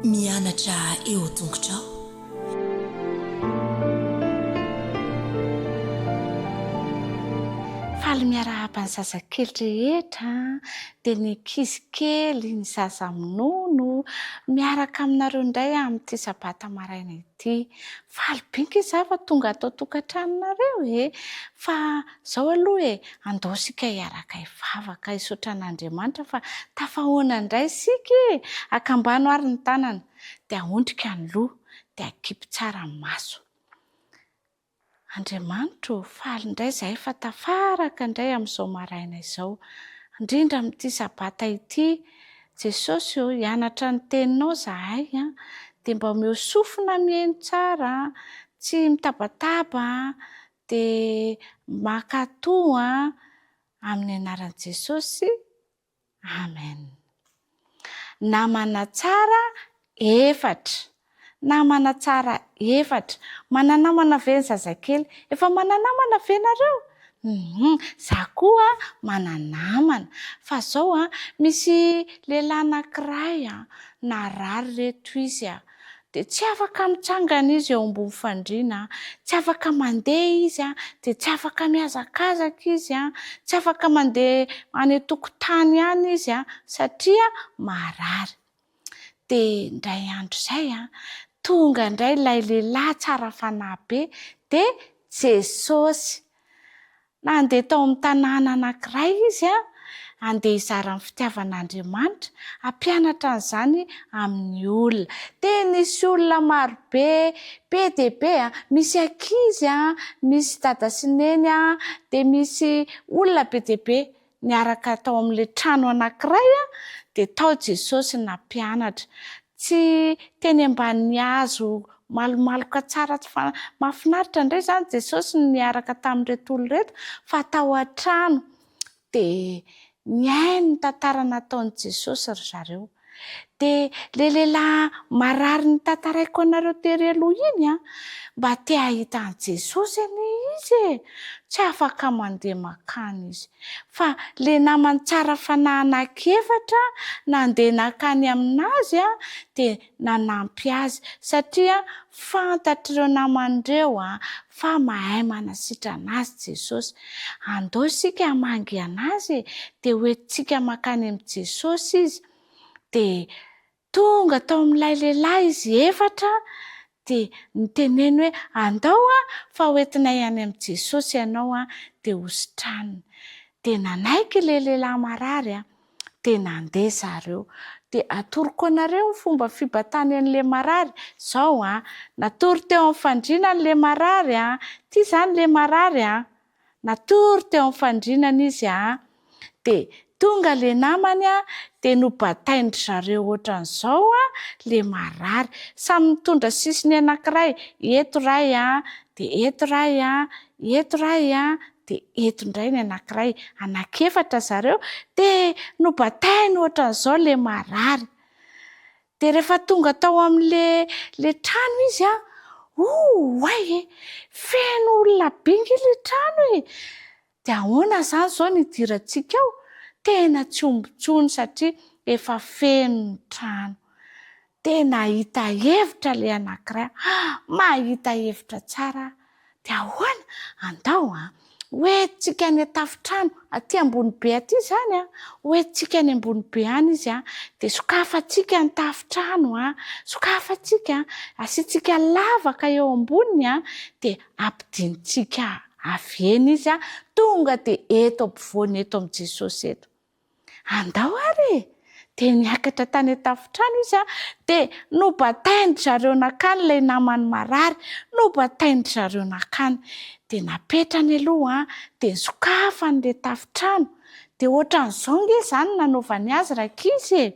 Mianatra eo tongotrao. Faly miarahaba ny zazakely rehetra, dia ny ankizy kely, ny zaza minono, miaraka aminareo indray aho amin'ity sabata maraina ity. Faly be nge za fa tonga ato an-tokantranonareo e! Fa zao aloha e, andao isika hiaraka hivavaka hisaotra an'Andriamanitra fa tafahoana indray isika e! Akambano ary ny tanana, dia aondrika ny loha, dia akipy tsara ny maso. Andriamanitra ô, faly indray izahay fa tafaraka indray amin'izao maraina izao, indrindra amin'ity sabata ity. Jesosy ô, hianatra ny teninao izahay, dia mba omeo sofina mihaino tsara, tsy mitabataba, dia mankatò amin'ny anaran'i Jesosy. Amen. Namana tsara efatra. Namana tsara efatra. Mana-namana ve ny zazakely? Efa mana-namana ve nareo? Hum, za koa mana-namana. Fa zao an, misy lehilahy anankiray an, narary reto izy an. Dia tsy afaka mitsangana izy eo ambony fandriana, tsy afaka mandeha izy, dia tsy afaka mihazakazaka izy, tsy afaka mandeha any an-tokotany any izy satria marary. Dia indray andro izay, tonga indray ilay lehilahy tsara fanahy be, dia Jesosy. Nandeha tao amin'ny tanàna anankiray izy, handeha hizara ny fitiavan'Andriamanitra, hampianatra an'izany amin'ny olona. Dia nisy olona marobe, be dia be, misy ankizy, misy dada sy neny, dia misy olona be dia be niaraka tao amin'ilay trano anankiray, dia tao Jesosy nampianatra. Tsy teny ambanin'ny hazo malomaloka tsara tsy fa mahafinaritra indray izany Jesosy no niaraka tamin'ireto olona ireto fa tao an-trano dia nihaino ny tantara nataon'i Jesosy ry zareo. Dia ilay lehilahy marary notantaraiko anareo tery aloha iny an, mba te hahita an'i Jesosy anie izy e! Tsy afaka mandeha mankany izy. Fa le namany tsara fanahy anankiefatra nandeha nankany aminazy dia nanampy azy satria fantatr'ireo namany ireo fa mahay manasitrana azy Jesosy. Andao isika hamangy anazy e! Dia hoentintsika mankany amin'i Jesosy izy. Dia Tonga tao amin'ilay lehilahy izy efatra dia niteneny hoe, Andao fa hoentinay any amin'i Jesosy ianao dia hositraniny. Dia nanaiky ilay lehilahy marary dia nandeha zareo. Dia atoroko anareo ny fomba fibatany an'ilay marary. Izao an, natory teo amin'ny fandriana an'ilay marary an, ity izany ilay marary an. Natory teo amin'ny fandrinana izy a! Dia tonga le namany a, dia nobatain-dry zareo ohatran'izao a, le marary. Samy mitondra sisiny anankiray, eto iray a, dia eto iray a, eto iray a, dia eto indray ny anankiray. Anankiefatra zareo, dia nobatainy ohatran'izao le marary. Dia rehefa tonga tao amin'le le trano izy an, oay e! Feno olona be nge le trano e! Dia ahoana izany izao ny hidirantsika ao? Tena tsy omby intsony satria efa feno ny trano. Dia nahita hevitra ilay anankiray, ah! Mahita hevitra tsara aho. Dia ahoana? Andao an! Hoentintsika any an-tafontrano, aty ambony be aty izany an, hoentintsika any ambony be any izy an, dia sokafantsika ny tafontrano an, sokafantsika an, asiantsika lavaka eo amboniny an, dia ampidinintsika avy eny izy an, tonga dia eto ampovoany eto amin'i Jesosy eto. Andao ary e! Dia niakatra tany an-tafontrano izy dia nobatain-dry zareo nankany ilay namany marary, nobatain-dry zareo nankany. Dia napetrany aloha dia nosokafany ilay tafontrano. Dia ohatran'izao ange izany no nanaovany azy rankizy e!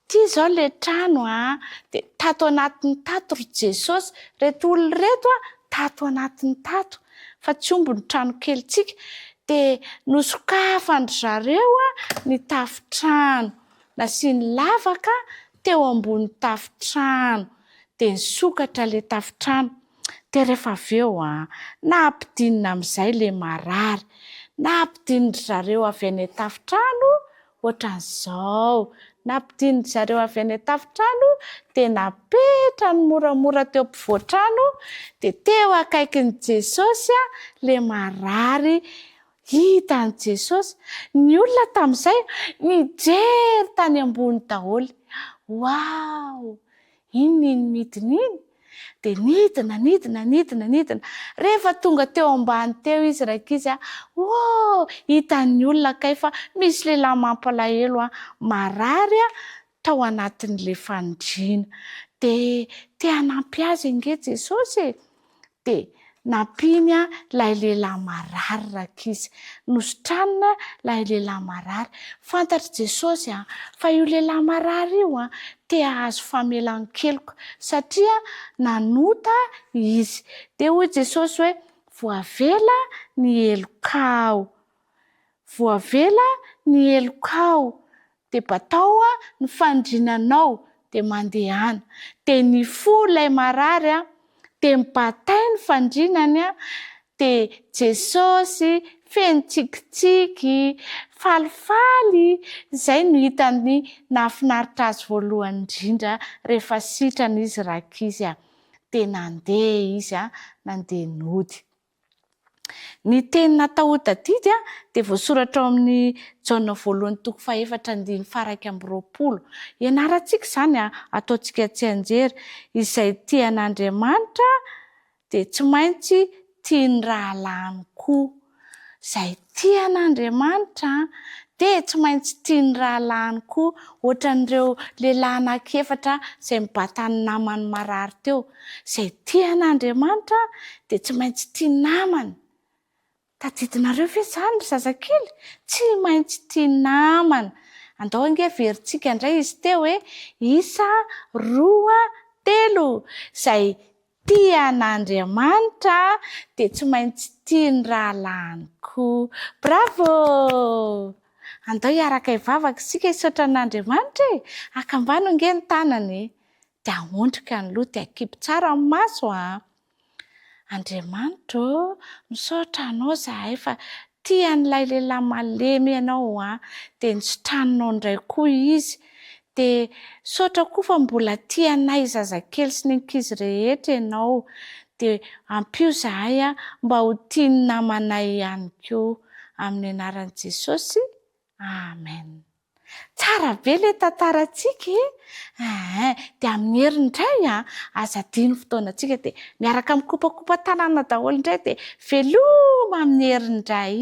Ity izao ilay trano a, dia tato anatiny tato ry Jesosy, ireto olona ireto a, tato anatiny tato, fa tsy omby ny trano kelintsika, dia nosokafan-dry zareo a ny tafon-trano, nasiany lavaka teo ambony tafon-trano, dia nisokatra ilay tafon-trano, dia rehefa avy eo a, nampidinina amin'izay ilay marary, nampidinin-dry zareo avy any an-tafon-trano Ohatran'izao. Nampidinin-dry zareo avy any an-tafontrano dia napetrany moramora teo ampovoan-trano dia teo akaikin'i Jesosy ilay marary hitan'i Jesosy. Ny olona tamin'izay nijery tany ambony daholo. Waouh! Inona iny midina iny? Dia nidina, nidina, nidina, nidina. Rehefa tonga teo ambany teo izy rankizy a, oh! Hitan'ny olona kay fa misy lehilahy mampalahelo a, marary a, tao anatin'ilay fandriana. Dia te hanampy azy ange Jesosy e! Dia nampiany ilay lehilahy marary rankizy. Nositranina ilay lehilahy marary. Fantatr'i Jesosy fa io lehilahy marary io te hahazo famelan-keloka satria nanota izy. Dia hoy Jesosy hoe, Voavela ny helokao. Voavela ny helokao. Dia batao ny fandrinanao dia mandehana. Dia nifoha ilay marary dia nibatay ny fandrinany dia Jesosy feno tsikitsiky, falifaly, izay no hitany nahafinaritra azy voalohany indrindra rehefa sitrana izy rankizy dia nandeha izy nandeha nody. Ny teny natao ho tadidy dia voasoratra ao amin'ny Jaona voalohany toko fahefatra andininy faha-21. Ianarantsika izany, ataontsika tsianjery, izay tia an'Andriamanitra dia tsy maintsy tia ny rahalahiny koa. Izay tia an'Andriamanitra dia tsy maintsy tia ny rahalahiny koa, hoatran'ireo lehilahy anankiefatra izay nibata ny namany marary teo. Izay tia an'Andriamanitra dia tsy maintsy tia namana. Tadidinareo ve izany ry zazakely? Tsy maintsy tia namana. Andao ange averintsika indray izy teo e! Isa, roa, telo. Izay tia an'Andriamanitra dia tsy maintsy tia ny rahalahiny koa. Bravo! Andao hiaraka hivavaka isika hisaotra an'Andriamanitra e! Akambano ange ny tanana e! Dia aondrika ny loha dia akipy tsara ny maso a! Andriamanitra ô, misaotra Anao izahay fa tia an'ilay lehilahy malemy Ianao a! Dia nositraninao indray koa izy. Dia misaotra koa fa mbola tia anay zazakely sy ny ankizy rehetra Ianao. Dia ampio izahay mba ho tia ny namanay ihany koa. Amin'ny anaran'i Jesosy, Amen. Tsara be le tantarantsika e! Eeh, dia amin'ny heriny indray an, aza adino fotoanantsika dia miaraka mikopakopa-tanana daholo indray dia veloma amin'ny heriny indray.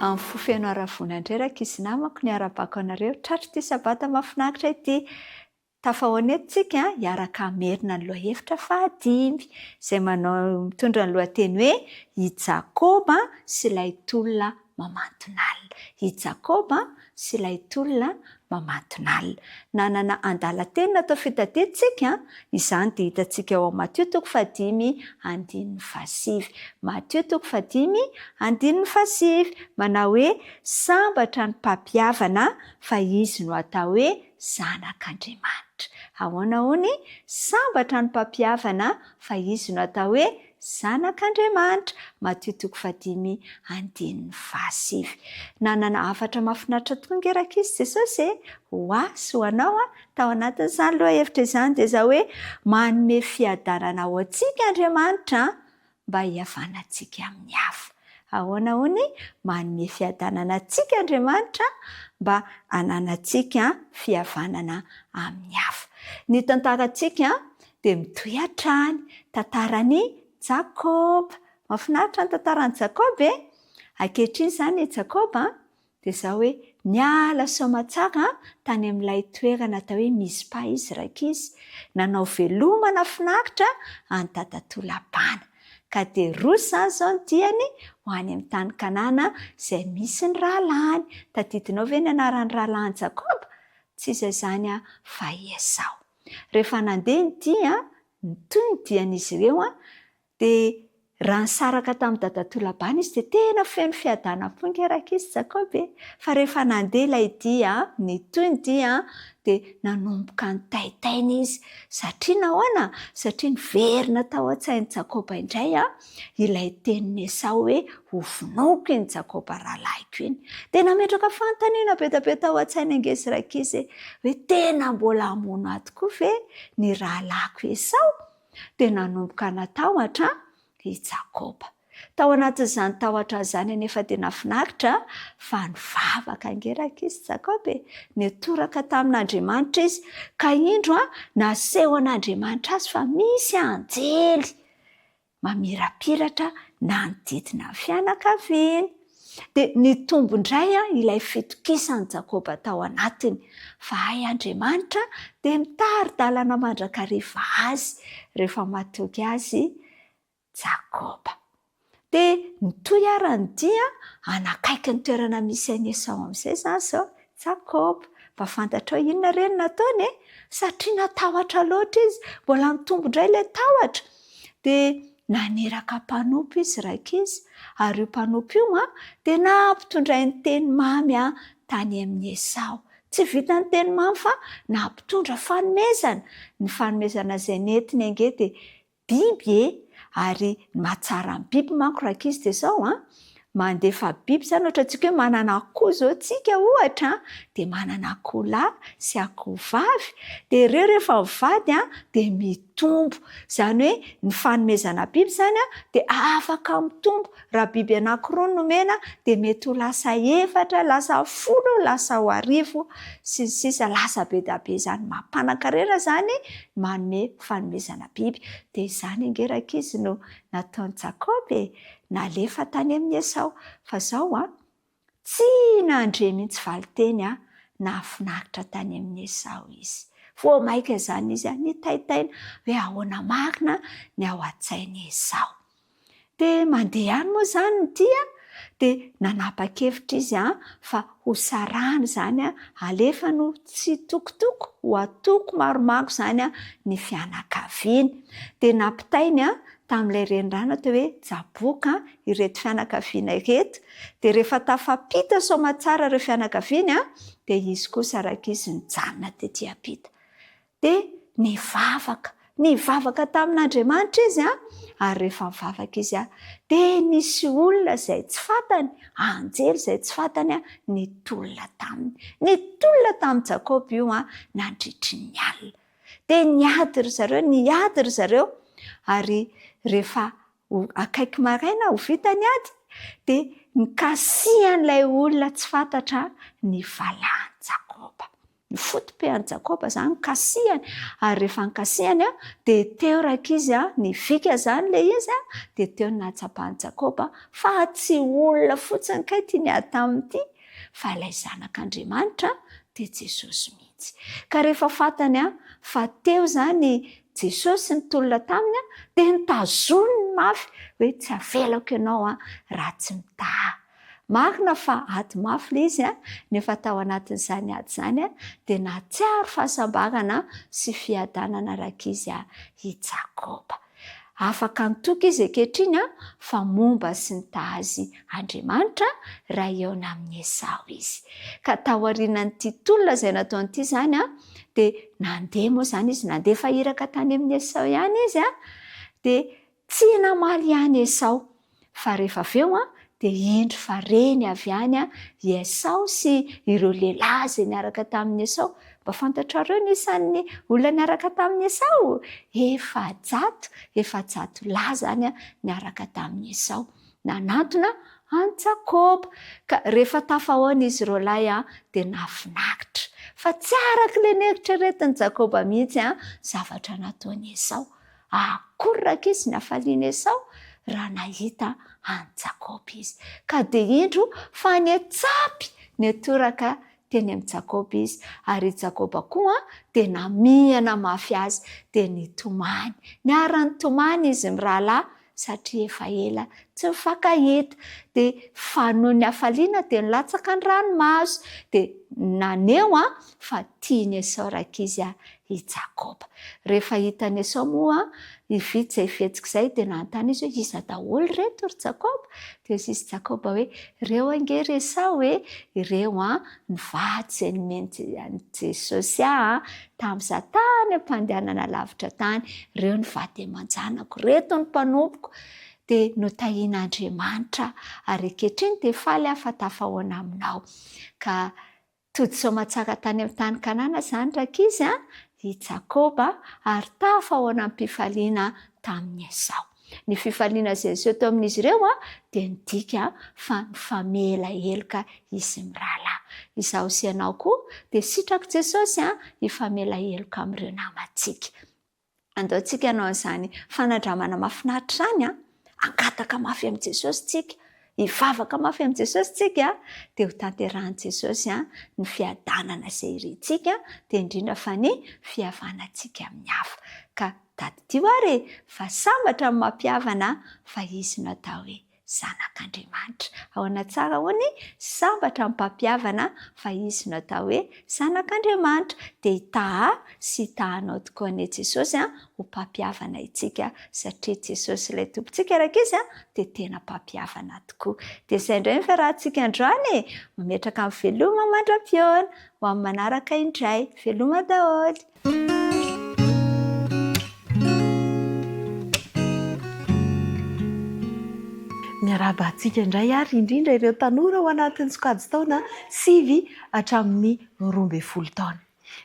Amin'ny fo feno haravoana indray rankizy namako ny arabako anareo tratr'ity sabata mahafinaritra ity. Tafahaona eto tsika hiaraka hamerina ny lohahevitra fahadimy, izay manao mitondra ny lohateny hoe I Jakoba sy ilay tolona mamantonalina. I Jakoba sy ilay tolona mamantonalina. Nanana andalan-teny natao fitadidy tsika, izany dia hitantsika ao amin'ny Matio toko fahadimy andininy fahasivy. Matio toko fahadimy andininy fahasivy, manao hoe sambatra ny mpampihavana fa izy no atao hoe zanak'Andriamanitra. Ahoana hono? Sambatra ny mpampihavana fa izy no atao hoe zanak'Andriamanitra. Matio toko fahadimy andininy fahasivy. Nanana hafatra mahafinaritra tokoa ange rankizy Jesosy e! Ho ahy sy ho anao tao anatin'izany lohahevitra izany dia izao hoe manome fiadanana ho antsika Andriamanitra mba hihavanantsika amin'ny hafa. Ahoana hono? Manome fiadanana antsika Andriamanitra mba hananantsika fihavanana amin'ny hafa. Ny tantarantsika dia mitohy hatrany, tantaran'i Jakoba. Mahafinaritra ny tantaran'i Jakoba e! Ankehitriny izany i Jakoba Dia izao hoe, niala soamatsara tany amin'ilay toerana atao hoe Mizpa izy rankizy, nanao veloma nahafinaritra an'i dadatoa Labana. Ka dia roso izany izao ny diany ho any amin'ny tany Kanana izay misy ny rahalahiny. Tadidinao ve ny anaran'ny rahalahin'i Jakoba? Tsy iza izany fa i Esao. Rehefa nandeha ny dia, nitohy ny dian'izy ireo, dia. Raha nisaraka tamin'i dadatoa Labana izy dia tena feno fiadanam-po ange rankizy Jakoba e! Fa rehefa nandeha ilay dia, nitohy ny dia, dia nanomboka nitaintaina izy. Satria nahoana? Satria niverina tao an-tsain'i Jakoba indray ilay tenin'i Esao hoe, Hovonoiko iny Jakoba rahalahiko iny. Dia nametraka fanontaniana be dia be tao an-tsainy ange izy rankizy e! Hoe tena mbola hamono ahy tokoa ve ny rahalahiko Esao? Dia nanomboka natahotra i Jakoba. Tao anatin'izany tahotra izany anefa dia nahafinaritra fa nivavaka ange rankizy Jakoba e! Nitoraka tamin'Andriamanitra izy, ka indro nasehon'Andriamanitra azy fa misy anjely mamirapiratra nanodidina ny fianakaviany. Dia nitombo indray ilay fitokisan'i Jakoba tao anatiny, fa hay Andriamanitra dia mitari-dalana mandrakariva azy rehefa matoky azy Jakoba. Dia nitohy ary ny dia hanakaiky ny toerana misy an'i Esao amin'izay izany izao Jakoba. Mba fantatrao inona re no nataony e? Satria natahotra loatra izy, mbola nitombo indray ilay tahotra. Dia naniraka mpanompo izy rankizy, ary io mpanompo io dia nampitondrainy teny mamy tany amin'i Esao. Tsy vitan'ny teny mamy fa nampitondra fanomezana. Ny fanomezana izay nentiny ange dia biby e! Ary ny mahatsara ny biby manko rankizy dia izao an, mandefa biby izany ohatra antsika hoe manana akoho izao tsika ohatra an, dia manana akoho lahy sy akoho vavy, dia ireo rehefa mivady an dia mitombo. Izany hoe ny fanomezana biby izany an dia afaka mitombo. Raha biby anankiroa no nomena dia mety ho lasa efatra, lasa folo, lasa ho arivo, sy ny sisa Lasa be dia be izany. Mampanan-karena izany ny manome fanomezana biby. Dia izany ange rankizy no nataon'i Jakoba e! Nalefa tany amin'i Esao. Fa izao an, tsy nandre mihitsy valin-teny an, nahafinaritra tany amin'i Esao izy. Vao mainka izany izy nitaintaina hoe ahoana marina ny ao an-tsain'i Esao. Dia mandeha ihany moa izany ny dia, dia nanapa-kevitra izy fa ho sarahana izany, alefany ho tsitokotoko, ho atoko maromaro izany ny fianakaviany. Dia nampitainy tamin'ilay renirano atao hoe Jaboka ireto fianakaviana ireto. Dia rehefa tafapita soamatsara ireo fianakaviany, dia izy kosa rankizy nijanona tety am-pita. Dia nivavaka, nivavaka tamin'Andriamanitra izy an, ary rehefa nivavaka izy an, dia nisy olona izay tsy fantany, anjely izay tsy fantany an, nitolona taminy. Nitolona tamin'i Jakoba io an, nandritry ny alina. Dia niady ry zareo, niady ry zareo, ary rehefa ho akaiky maraina ho vita ny ady, dia nikasihan'ilay olona tsy fantatra ny valahan'i Jakoba. Ny foto-pean'i Jakoba izany nikasihany, ary rehefa nikasihany dia teo rankizy nivika izany ilay izy, dia teo no nahatsapan'i Jakoba fa tsy olona fotsiny kay ity niady taminy ity, fa ilay Zanak'Andriamanitra dia Jesosy mihitsy. Ka rehefa fantany fa teo izany Jesosy nitolona taminy dia notazoniny mafy hoe tsy avelako ianao raha tsy mitaha. Marina fa ady mafy ilay izy, nefa tao anatin'izany ady izany dia nahatsiaro fahasambarana sy fiadanana rankizy i Jakoba. Afaka nitoky izy ankehitriny fa momba sy nitaha azy Andriamanitra raha hihaona amin'i Esao izy. Ka taorianan'ity tolona izay nataony ity izany dia nandeha moa izany izy, nandefa iraka tany amin'i Esao ihany izy, dia Tsy namaly ihany Esao, fa rehefa avy eo dia indro fa reny avy any i Esao sy ireo lehilahy izay niaraka tamin'i Esao. Mba fantatrareo ny isan'ny olona niaraka tamin'i Esao? 400, 400 lahy izany niaraka tamin'i Esao. Nanantona an'i Jakoba. Ka rehefa tafahaona izy roa lahy dia nahafinaritra. Fa tsy araka ilay neritreretin'i Jakoba mihitsy zavatra nataon'i Esao. Akory rankizy ny hafalian'i Esao raha nahita an'i Jakoba izy. Ka dia indro fa niantsapy niantoraka teny amin'i Jakoba izy, ary i Jakoba koa dia namihana mafy azy, dia nitomany. Niara-nitomany izy mirahalahy satria efa ela tsy nifankahita. Dia fa noho ny hafaliana dia nilatsaka ny ranomaso, dia naneho fa tian'i Esao rankizy i Jakoba. Rehefa hitan'i Esao moa Vita izay fihetsika izay dia nanontany izy hoe iza daholo ireto ry Jakoba? Dia hoy izy Jakoba hoe ireo ange ry Esao e, ireo an, ny vady izay nomen'i Jesosy ahy an, tamin'izaho tany am-pandehanana lavitra tany, ireo ny vady aman-janako, ireto ny mpanompoko. Dia notahian'Andriamanitra aho, ary ankehitriny dia faly aho fa tafahoana aminao. Ka Tody soamatsara tany amin'ny tany Kanana izany rankizy an, i Jakoba, ary tafahoana amim-pifaliana tamin'i Esao. Ny fifaliana izay niseho teo amin'izy ireo dia nidika fa nifamela heloka izy mirahalahy. Izaho sy ianao koa dia sitrak'i Jesosy hifamela heloka amin'ireo namantsika. Andao tsika hanao an'izany fanandramana mahafinaritra izany an! Hangataka mafy amin'i Jesosy tsika, hivavaka mafy amin'i Jesosy tsika, dia ho tanterahin'i Jesosy ny fiadanana izay irintsika, dia indrindra fa ny fihavanantsika amin'ny hafa. Ka tadidio ary e, fa sambatra ny mampihavana fa izy no atao hoe zanak'Andriamanitra. Ahoana tsara hono? Sambatra ny mpampihavana fa izy no atao hoe zanak'Andriamanitra. Dia hitaha ahy sy hitaha anao tokoa anie Jesosy ho mpampihavana itsika satria Jesosy ilay Tompontsika rankizy dia tena mpampihavana tokoa. Dia izay indray ny fiarahantsika androany e! Mametraka ny veloma mandra-pihaona. Ho amin'ny manaraka indray. Veloma daholo! Miarahaba antsika indray ary indrindra ireo tanora ao anatin'ny sokajin-taona sivy hatramin'ny 12 taona.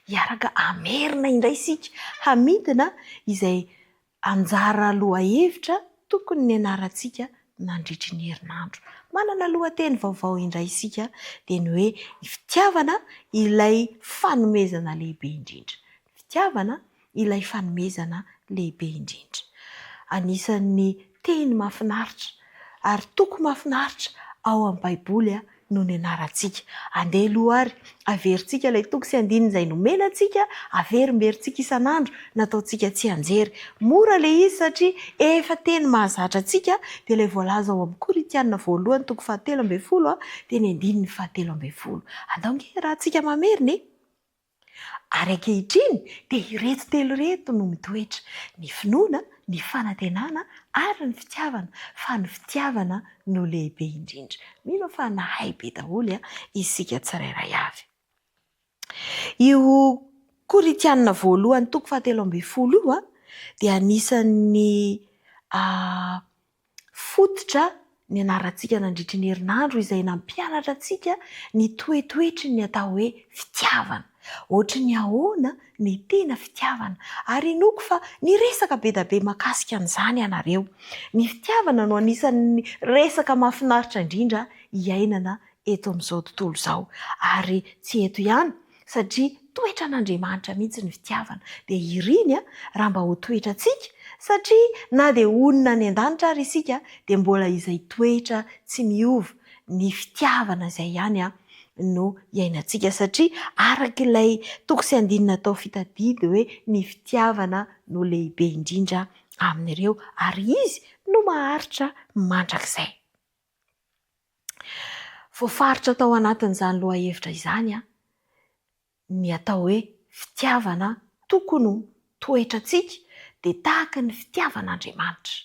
Hiaraka hamerina indray isika hamintina izay Anjara lohahevitra tokony nianarantsika nandritry ny herinandro. Manana lohateny vaovao indray isika dia ny hoe ny fitiavana ilay fanomezana lehibe indrindra. Ny fitiavana ilay fanomezana lehibe indrindra. Anisan'ny teny mahafinaritra ary toko mahafinaritra ao amin'ny Baiboly no nianarantsika. Andeha aloha ary averintsika ilay toko sy andininy izay nomena antsika, averimberintsika isan'andro, nataontsika tsianjery. Mora ilay izy satria efa teny mahazatra antsika, dia ilay voalaza ao amin'ny Korintiana voalohany toko fahatelo ambin'ny folo dia ny andininy fahatelo ambin'ny folo. Andao ange iarahantsika mamerina e! Ary ankehitriny dia ireto telo ireto no mitoetra, ny finoana, ny fanantenana ary ny fitiavana, fa ny fitiavana no lehibe indrindra. Mino aho fa nahay be daholo isika tsirairay avy. Io Korintiana voalohany toko fahatelo ambin'ny folo io dia anisan'ny fototra nianarantsika nandritry ny herinandro izay nampianatra antsika ny toetoetry ny atao hoe fitiavana. Ohatry ny ahoana ny tena fitiavana? Ary inoako fa niresaka be dia be mahakasika an'izany ianareo. Ny fitiavana no anisan'ny resaka mahafinaritra indrindra iainana eto amin'izao tontolo izao. Ary tsy eto ihany satria toetran'Andriamanitra mihitsy ny fitiavana. Dia iriny raha mba ho toetrantsika, satria na dia honina any an-danitra ary isika dia mbola izay toetra tsy miova, ny fitiavana izay ihany no iainantsika, satria araka ilay toko sy andininy natao fitadidy hoe ny fitiavana no lehibe indrindra amin'ireo ary izy no maharitra mandrakizay. Voafaritra tao anatin'izany lohahevitra izany ny atao hoe fitiavana tokony ho toetrantsika dia tahaka ny fitiavan'Andriamanitra.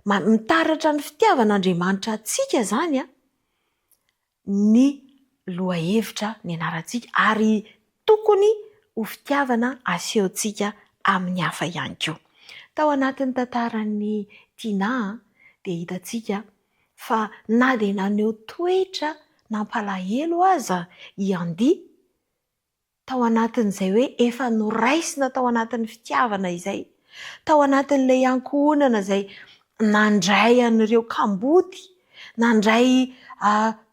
Mitaratra ny fitiavan'Andriamanitra antsika izany ny lohahevitra nianarantsika ary tokony ho fitiavana asehontsika amin'ny hafa ihany koa. Tao anatin'ny tantaran'i Tinah dia hitantsika fa na dia naneho toetra nampalahelo aza i Andy, tao anatin'izay hoe efa noraisina tao anatin'ny fitiavana izay, tao anatin'ilay ankohonana izay nandray an'ireo kamboty, nandray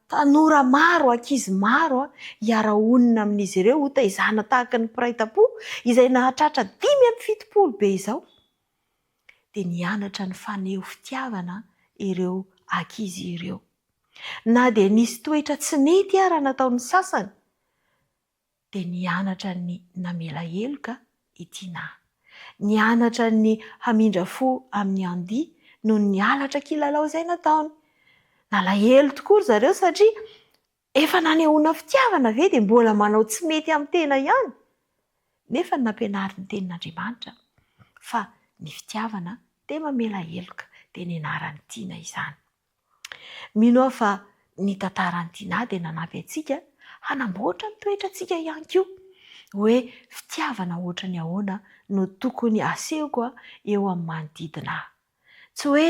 tanora maro, ankizy maro hiara-honina amin'izy ireo, hotaizana tahaka ny mpiray tam-po, izay nahatratra 75 be izao. dia nianatra nifaneho fitiavana ireo ankizy ireo. Na dia nisy toetra tsy nety ara nataon'ny sasany, dia nianatra ny namela heloka i Tina. Nianatra ny hamindra fo amin'i Andy noho ny halatra kilalao izay nataony. Nalahelo tokoa ry zareo satria Efa nanehoana fitiavana ve dia mbola manao tsy mety amin'ny tena ihany? Nefa nampianarin'ny Tenin'Andriamanitra fa Ny fitiavana dia mamela heloka, dia nianaran'i Tiana izany. Mino aho fa ny tantaran'i Tiana dia nanampy antsika hanamboatra ny toetrantsika ihany koa, hoe fitiavana ohatran'ny ahoana no tokony asehoko eo amin'ny manodidina ahy. Tsy hoe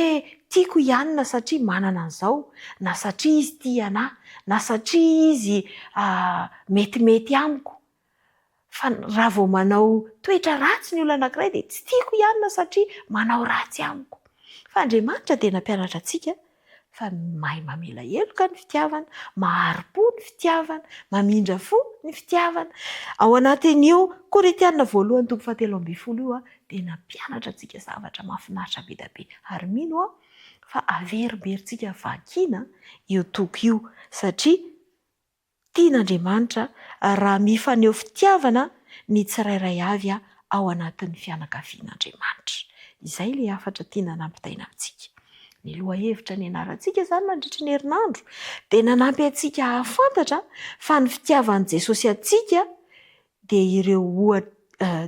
tiako i Anna satria manana an'izao, na satria izy tia an'ahy, na satria izy metimety amiko. Fa raha vao manao toetra ratsy ny olona anankiray dia tsy tiako i Anna satria manao ratsy amiko. Fa Andriamanitra dia nampianatra antsika fa mahay mamela heloka ny fitiavana, mahari-po ny fitiavana, mamindra fo ny fitiavana. Ao anatin'io Korintiana voalohany toko fahatelo ambinifolo io dia nampianatra antsika zavatra mahafinaritra be dia be. Ary mino aho fa averimberintsika vakiana io toko io satria Tian'Andriamanitra raha mifaneho fitiavana ny tsirairay avy ao anatin'ny fianakavian'Andriamanitra. Izay ilay hafatra tiana nampitaina amintsika. Ny lohahevitra nianarantsika izany nandritry ny herinandro dia nanampy antsika hahafantatra fa ny fitiavan'i Jesosy antsika dia ireo oha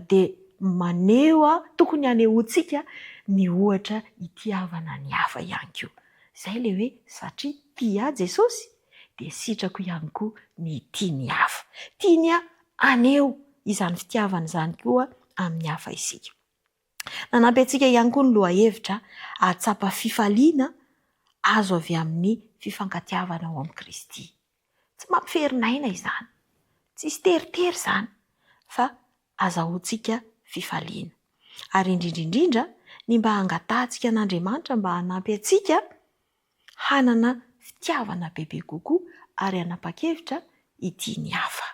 dia maneho tokony hanehoantsika ny ohatra hitiavana ny hafa ihany koa. Izay ilay hoe satria tia ahy Jesosy dia sitrako ihany koa ny hitia ny hafa. Tiany haneho izany fitiavana izany koa amin'ny hafa isika. Nanampy antsika ihany koa ny lohahevitra hahatsapa fifaliana azo avy amin'ny fifankatiavana ao amin'i Kristy. Tsy mampiferinaina izany, tsisy teritery izany fa azahoantsika fifaliana. Ary indrindra indrindra ny mba hangatahantsika an'Andriamanitra mba hanampy antsika hanana fitiavana bebe kokoa ary hanapa-kevitra hitia ny hafa.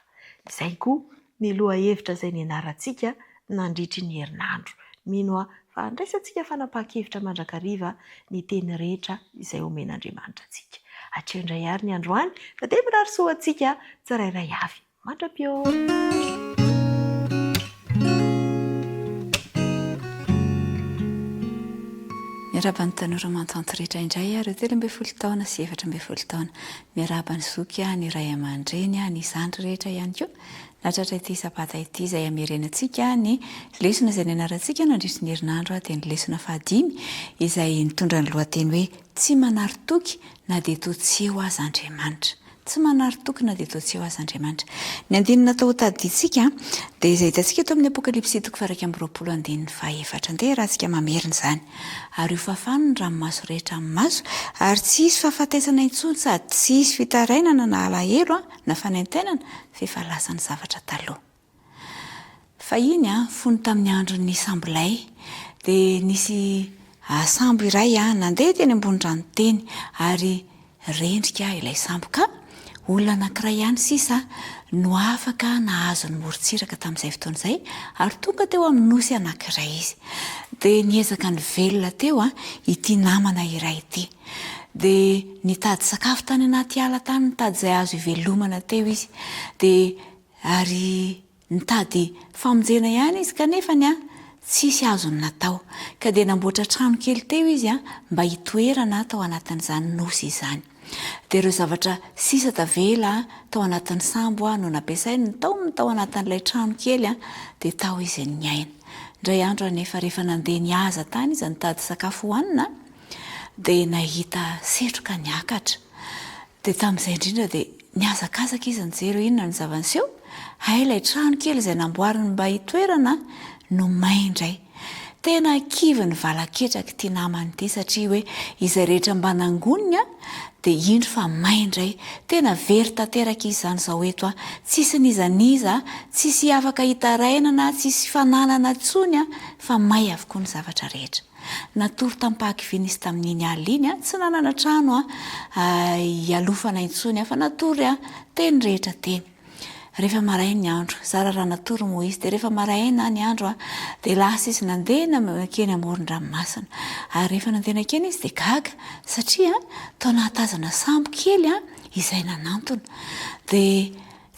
Izay koa ny lohahevitra izay nianarantsika nandritry ny herinandro. Mino aho fa handraisantsika fanapahan-kevitra mandrakariva ny teny rehetra izay omen'Andriamanitra antsika. Hatreo indray àry ny androany fa dia mirary soa antsika tsirairay avy. Mandra-pihaona! Miarahaba ny tanora mantanty rehetra indray aho, ireo 13 taona sy 14 taona. Miarahaba ny zoky, ny ray aman-dreny, ny zandry rehetra ihany koa. Nahatratra ity sabata ity izay hamerenantsika ny lesona izay nianarantsika nandritry ny herinandro dia ny lesona fahadimy izay nitondra ny lohateny hoe Tsy manary toky na dia toa tsy eo aza Andriamanitra. Tsy manary toky na dia toa tsy eo aza Andriamanitra. Ny andininy natao ho tadidintsika dia izay hitantsika eto amin'ny Apokalypsy toko faha-21 andininy fahaefatra. Andeha iarahantsika mamerina izany. Ary hofafany ny ranomaso rehetra amin'ny maso, ary tsy hisy fahafatesana intsony sady tsy hisy fitarainana na alahelo na fanaintainana f'efa lasa ny zavatra taloha. Fahiny, fony tamin'ny andron'ny sambolay, dia nisy sambo iray nandeha teny ambony rano teny ary rendrika ilay sambo ka olona anankiray ihany sisa no afaka nahazo ny morontsiraka tamin'izay fotoana izay ary tonga teo amin'ny nosy anankiray izy. Dia niezaka nivelona teo ity namana iray ity. Dia nitady sakafo tany anaty ala tany, nitady izay azo ivelomana teo izy. Dia ary nitady famonjena ihany izy kanefany an, tsisy azony natao. Ka dia namboatra trano kely teo izy an, mba hitoerana tao anatin'izany nosy izany. Dia ireo zavatra sisa tavela tao anatin'ny sambo no nampiasainy, nitaominy tao anatin'ilay trano kely dia tao izy niaina. Indray andro anefa rehefa nandeha nihaza tany izy nitady sakafo hohanina, dia nahita setroka niakatra. Dia tamin'izay indrindra dia nihazakazaka izy nijery hoe inona no zava-niseho, hay ilay trano kely izay namboariny mba hitoerana no may indray. Tena kivy ny valaketrak' ity namany ity satria hoe izay rehetra mba nangoniny dia indro fa may indray. Tena very tanteraka izy izany izao eto an! Tsisy n'iza n'iza, tsisy afaka hitarainana, tsisy fananana intsony fa may avokoa ny zavatra rehetra. Natory tamim-pahakiviana izy tamin'iny alina iny, tsy nanana trano hialofana intsony fa natory teny rehetra teny. Rehefa maraina ny andro, zara raha natory moa izy, dia rehefa maraina ny andro dia lasa izy nandeha nankeny amoron-dranomasina. Ary rehefa nandeha nankeny izy dia gaga satria toa nahatazana sambo kely izay nanantona. Dia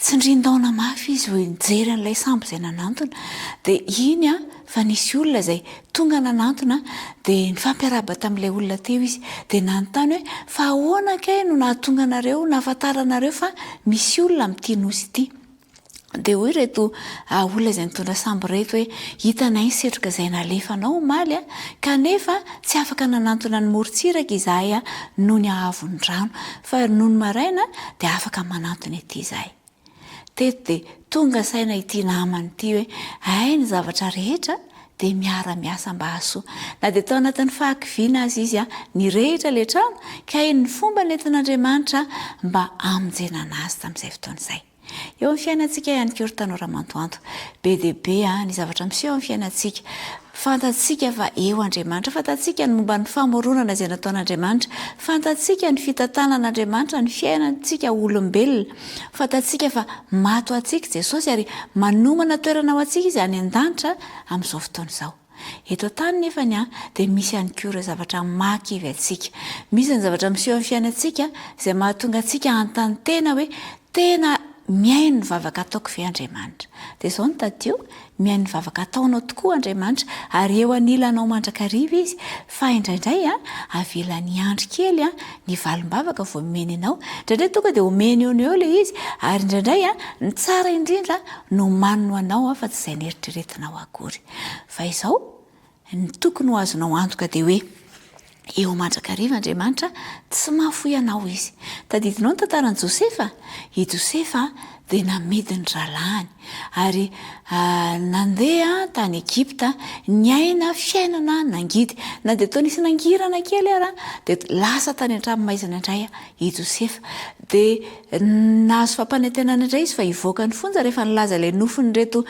Tsindrin-daona mafy izy hoy nijery an'ilay sambo izay nanantona. Dia iny fa nisy olona izay tonga nanantona dia nifampiarahaba tamin'ilay olona teo izy. Dia nanontany hoe fa ahoana kay no nahatonga anareo, nahafantaranareo fa misy olona amin'ity nosy ity? Dia hoy ireto olona izay nitondra sambo ireto hoe, Hitanay ny setroka izay nalefanao omaly, kanefa tsy afaka nanantona ny morontsiraka izahay noho ny haavon'ny rano, fa nony maraina dia afaka manantona ety izahay. Teto dia tonga saina ity namany ity hoe, hay ny zavatra rehetra dia miara-miasa mba hahasoa. Na dia tao anatin'ny fahakiviana aza izy, nirehitra ilay trano, ka hay ny fomba nentin'Andriamanitra mba hamonjena anazy tamin'izay fotoana izay. Eo amin'ny fiainantsika ihany koa ry tanora mantoanto. Be dia be ny zavatra miseho amin'ny fiainantsika. Fantatsika fa eo Andriamanitra. Fantatsika ny momba ny famoronana izay nataon'Andriamanitra. Fantatsika ny fitantanan'Andriamanitra ny fiainantsika olombelona. Fantatsika fa maty ho antsika Jesosy ary manomana toerana ho antsika Izy any an-danitra amin'izao fotoana izao. Eto an-tany nefany dia misy ihany koa ireo zavatra mahakivy antsika. Misy ny zavatra miseho amin'ny fiainantsika izay mahatonga antsika hanontany tena hoe tena mihaino ny vavaka ataoko ve Andriamanitra? Dia izao no tadidio, mihaino ny vavaka ataonao tokoa Andriamanitra ary eo anilanao mandrakariva Izy fa indraindray avelany hiandry kely ny valim-bavaka vao omeny anao. Indraindray tonga dia omeny eo no eo ilay izy ary indraindray ny tsara indrindra no omaniny ho anao fa tsy izay neritreretinao akory. Fa izao, ny tokony ho azonao antoka dia hoe eo mandrakariva Andriamanitra, tsy mahafoy anao Izy. Tadidinao ny tantaran'i Josefa? I Josefa dia namidy ny rahalahiny ary nandeha tany Egypta, niaina fiainana nangidy. Na dia toa nisy nangirana kely ara, dia lasa tany an-tranomaizina indray i Josefa. Dia nahazo fampanantenana indray izy fa hivoaka ny fonja rehefa nilaza ilay nofin'ireto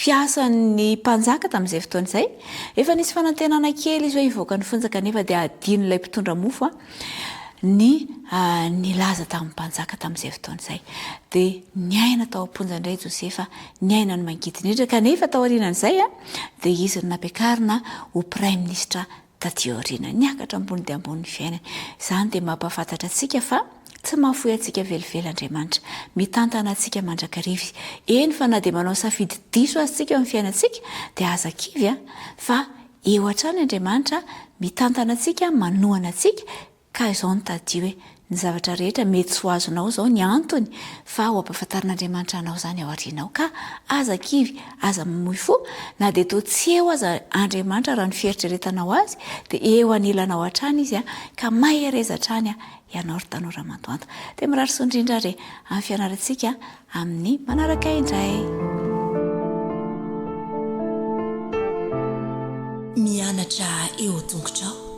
mpiasan'ny mpanjaka tamin'izay fotoana izay. Efa nisy fanantenana kely izy hoe hivoaka ny fonja kanefa dia adinon'ilay mpitondra mofo ny nilaza tamin'ny mpanjaka tamin'izay fotoana izay. Dia niaina tao am-ponja indray Josefa, niaina ny mangidy indrindra kanefa taorianan'izay dia izy no nampiakarina ho praiminisitra Taty aoriana, niakatra ambony dia ambony ny fiainany. Izany dia mampahafantatra antsika fa tsy mahafoy antsika velively Andriamanitra. Mitantana antsika mandrakariva Izy. Eny fa na dia manao safidy diso aza isika eo amin'ny fiainantsika, dia aza kivy fa eo hatrany Andriamanitra mitantana antsika, manohana antsika, Ka izao no tadidio e, ny zavatra rehetra mety tsy ho azonao izao ny antony fa ho ampahafantarin'Andriamanitra anao izany ao aoriana ao ka aza kivy, aza mamoy fo, na dia toa tsy eo aza Andriamanitra raha ny fieritreretanao azy dia eo anilanao hatrany Izy ka mahereza hatrany ianao ry tanora mantoanto. Dia mirary soa indrindra ary e, amin'ny fianarantsika amin'ny manaraka indray. Mianatra eo tongotrao.